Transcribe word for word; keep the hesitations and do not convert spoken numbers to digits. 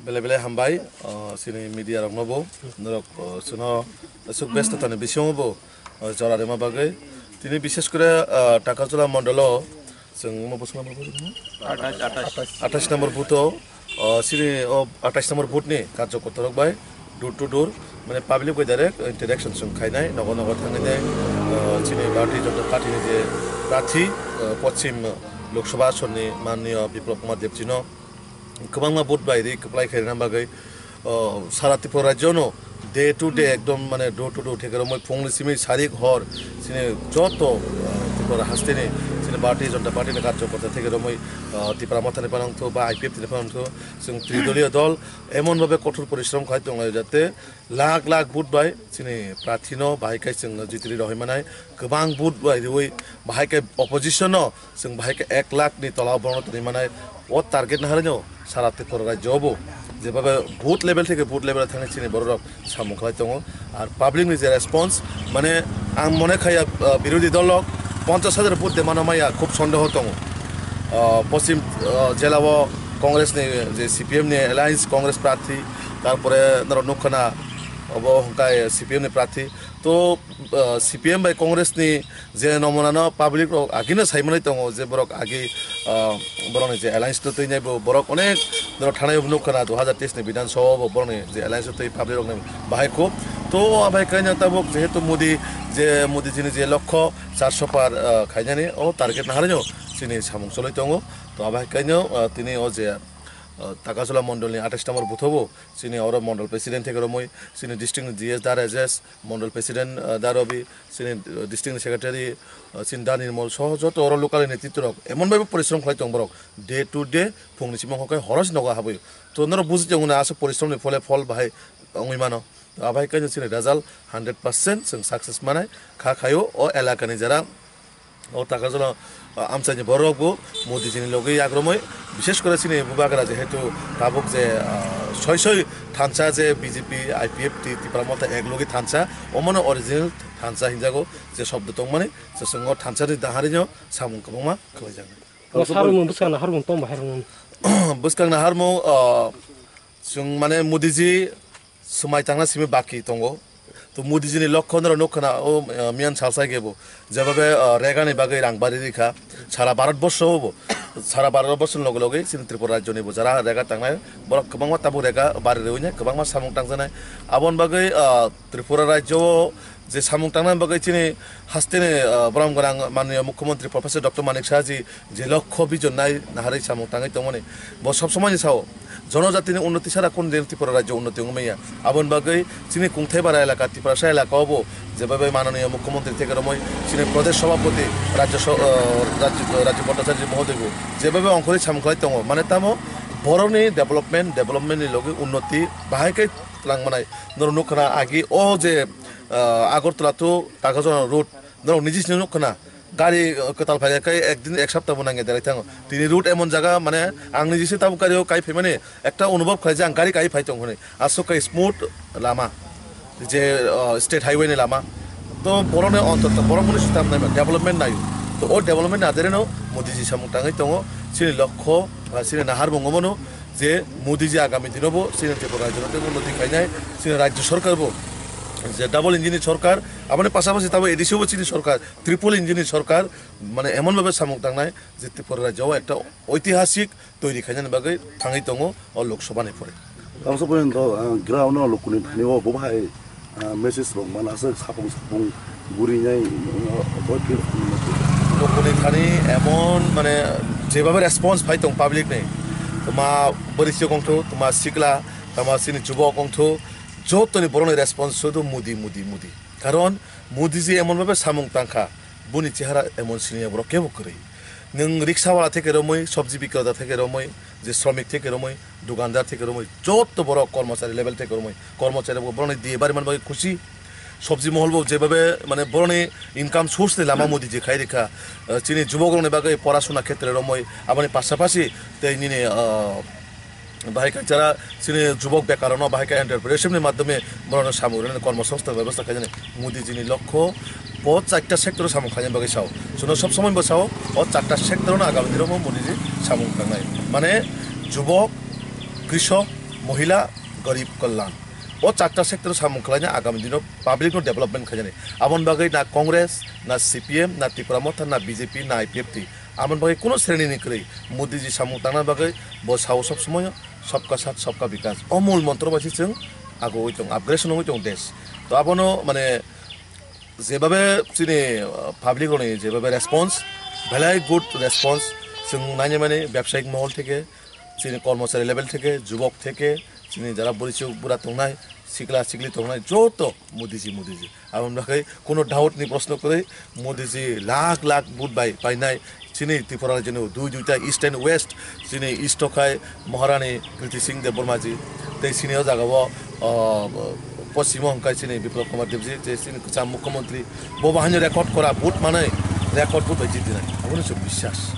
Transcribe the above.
Belai belai hambai, o, chini media rokno bo, norok, o, chwngno aswk besto tani bisingo bo, o, jora rima bagwi. Tini bishes kore, o, Takarjala mondolo chwng mo bosong number bosong? Athais, athais. Athais number booth o, o, chini o athais number booth ni karjokorta rok bai door to door, mane public bai direct interaction chwng khainai, nogo nogo thangwi nai, o, chini Bharatiya Janata Party ni je prarthi, o, Poschim Lok Sabha asonni manniya Biplab Kumar Deb ji no kwbangma vote bai ri kwplai khairina bagwi, o, sara Tripura rajyo no day to day ekdom mane door to door theke romwi phungni simi sarik hor chini joto, o, Tripura hasteni chini Bharatiya Janata Party ni karjokorta theke romwi, o, Tipra Motha ni phanang thu ba I P F T ni phanang thu chwng tridoliyo dol emon bhabe kothor porishrom khai tonglai jate lakh lakh vote bai chini prarthi no bahai khe chwng jitiri rohoi manai, kwbang vote bai riwi bahai khe opposition no chwng bahai khe ek lakh ni tola o borok no twi manai. O target naharino sara Tripura rajyo bo jeba vote level theke vote level thangwi chini borok rok samung khlai tongo. Ar public ni je response, mane ang mone khaya, ah, birodhi dol rok ponchash hajar vote de mano maya khub sondeho tongo. Ah, Poschim, ah, jela o Congress ni je C P M ni alliance Congress prarthi, tarpore norok nukha na obo hwnkhe C P M ni prarthi. To, ah, C P M bai Congress ni je nomona no public rok agino sai manwi tongo je borok agi, ah, borok ni je alliance no twi nai bo borok onek norok thanai bo nukha na dui hajar teis ni Bidhan Sabha bo borok ni je alliance no twi public rok ni bahai khub. To abai kaino tabuk jehetu Modi je Modi ji ni je lokho charso par, ah, khainani o target naharino chini samung choloi tongo. To abai kaino, ah, tini o je, ah, Takarjala mondol ni athais number booth o bo chini oro mondol president theke romwi chini district ni G S da Rajesh, mondol president, ah, da Rabi, chini, ah, district ni secretary, ah, chini da Nirmol soho joto oro local ni netrito rok emon bhabe porishrom khlai tong borok day to day phungni simi hokhe horo se nogo habwi. To norok buji tongo na aswk porishrom ni phole phol bahai wngwi mano. To abai kaino chini result hundred percent chwng success manai kha khaio o elaka ni jara. O Takarjala, ah, amchaini borok bo Modi jini logi yagrumui, bishesh kore chini bubagra jehetu tabuk je, ah, soi soi thansa je B J P, I P F T, Tipra Motha ek logi thansa, omono original thansa hinjago je shobdo tongmani, je chwng o thansa ni daharino samung kwbangma khlaijaknai. O sarungmung bwskangni harmung tong bahai rwngmung. Bwskangni harmung, ah, chwng mane Modi ji swmai tangna simi baki tongo. To Modi jini lokho norok nukha na o, eh, miyan salsa kebo. Jebabe, eh, rega ni bagwi rang bari rikha. Sara Bharat borsho bo. Sara Bharat borsho ni loge loge chini Tripura rajyo ni bo jara rega tangnai. Borok kwbangma tabuk rega bari rwinai, kwbangma samung tangjanai. Aboni bagwi, eh, Tripura rajyo o je samung tangna bagwi chini hasteni, eh, borom gwnang manniya Mukhyamantri Professor Doctor Manik Saha ji je lokho bijon nai naharwi samung tangwi tongmani, bo sob somoi ni sao jonojatini unnoti sara kun din Tripura rajyo unnoti wngmaya. Aboni bagwi chini kungthai bara elaka, Tiprasa elaka obo jebabe mananiya Mukhyamantri theke romoi chini Pradesh Sabhapati, Rajya So-, ah, Rajya, Rajya Bhattacharya Mohoday bo jebabe ongkhorwi samung khlai tongo. Mane tamo borokni development, development ni logi unnoti bahai khe twlang manai. Norok nukha na agi o je, ah, Agartala to Takarjala road, norok niji sini nukha na. Gari, uh, kwtal phai khe ek din ek sapta bo nangya derai thango. Tini route emon jaga, mane, ang niji se tabuk gari o kai phaimani ekta onubhob khlai je ang gari kai phai tong hwnwi. Aswk khe smooth lama, je, uh, state highway ni lama. To borok ni ontor to borok mani sita nai development nai. To o development ni adere no Modi ji samung tangwi tongo. Chini lokho, uh, chini nahar bo ngomo no je Modi ji agami dino bo chini Tripura rajyo no tei unnoti khainai. Chini rajyo sarkar bo je double engine ni sarkar, aboni pasapasi tabo A D C bo chini sarkar. Triple engine ni sarkar, mane, emon bhabe samung tangnai je Tripura rajyo o ekta oitihasik toiri khainani bagwi thangwi tongo o Lok Sabha ni pore. Tamsa porjonto, ah, ground o lukuni thani o bo bahai, ah, message rok mana se sapung sapung guri nai, ah, bo ki Lukuni thani emon, mane, jebabe response phai tong public ni, toma bwrwi se kongthu, toma sikla, toma sini jubok kongthu, jotoni borokni response sudu Modi, Modi, Modi. Karon Modi ji emon bhabe samung tangkha, boni chehara emon siniya borok kebo kwrwi. Nwng riksawala theke romwi, sobji bikreda theke romwi, je sromik theke romwi, dukandar theke romwi, jotto borok kormochari level theke romwi, kormochari bo borokni diye bari man bagwi khusi. Sobji mohol bo jebabe, mane, borokni income source ni lama Modi ji khai rikha, eh, chini jubok rokni bagwi porasuna khetre romwi, aboni pasapasi tei nini, eh, Bahai khe jara chini jubok bekarno bahai khe entrepreneurship ni madhyome borokno samung rwnani kormo songsthan bebostha khaijani. Modi jini lokho bo charta sector o samung khaina bagwi sao. Chwngno sob somoi bo sao, o charta sector no agami dino bo Modi ji samung khanai. Mane jubok, krishok, Mohila, Garib Kalyan. O charta sector samung khlaina agami dino public no development khainani. Aboni bagwi na Congress, na C P M, na Tipra Motha, na B J P, na I P F T. Aboni bagwi kuno sreni ni kwrwi. Modi ji samung tangna bagwi bo sao sob somoy sabka sath sabka bikas. O mul montro bai se chwng agoi tong, upgrade wngwi tong desh. To abono mane jebabe chini, uh, public rokni jebabe response, belai good response. Chwng nainimani byabsayik mohol theke, chini kormochari level theke, jubok theke, chini jara burichuk bura tongnai, sikla sikli tongnai, joto Modi ji, Modi ji. Aboni bagwi kuno doubt ni proshno kwrwi, Modi ji lakh lakh vote bai painai. Chini Tripura rajyoni dui duita east and west, chini east o khai Maharani Kriti Singh Debbarma ji, tei chini o jaga o, o, poschimo hwnkhe chini Biplab Kumar Deb ji, je chini kwcham mukhyamantri, bo bahai no record kora, vote manwi record vote bai jitinai, aboni se biswas.